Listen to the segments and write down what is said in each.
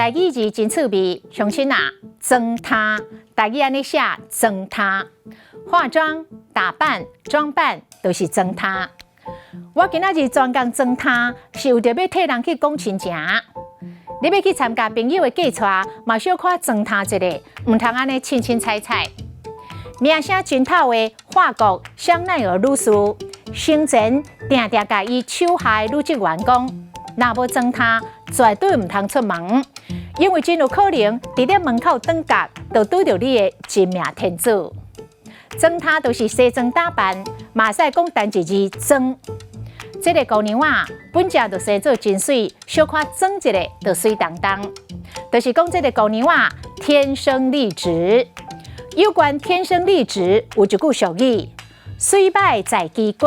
台語字真趣味，鄉親啊，妝忒，台語按呢寫妝忒，化妝、打扮、裝扮都是妝忒。我今仔日專工妝忒，是為著欲替人去講親情。你欲去參加朋友的嫁娶，嘛小可妝忒一下，毋通按呢凊凊彩彩。名聲真透的法國香奈兒女士，生前定定共伊手下的女職員講，若無妝忒，絕對毋通出門，因為真有可能佇咧門口轉角就拄著你的真命天子。妝忒就是西裝打扮，嘛會使講單一字妝。這个姑娘啊，本來就生做真媠，小可妝一下就媠當當。就是講這个姑娘啊，天生麗質。有關天生麗質，有一句俗語：媠歹在肌骨，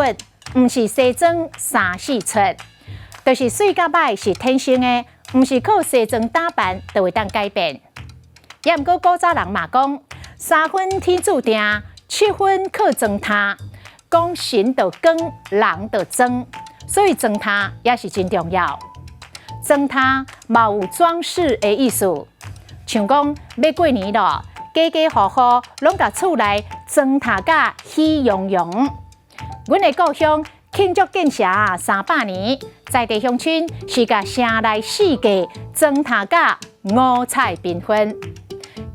毋是西裝三四出。就是媠佮歹是天生的，毋是靠西裝打扮就會當改變。也毋過古早人嘛講：三分天注定，七分靠妝忒。講神就光，人就妝，所以妝忒也是真重要。妝忒嘛有裝飾的意思，像講欲過年囉，家家戶戶攏共厝內妝忒甲喜洋洋。阮的故鄉慶祝建城300年，在地鄉親是共城內四界妝忒甲五彩繽紛。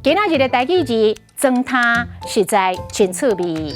今仔日的台語字妝忒實在真趣味。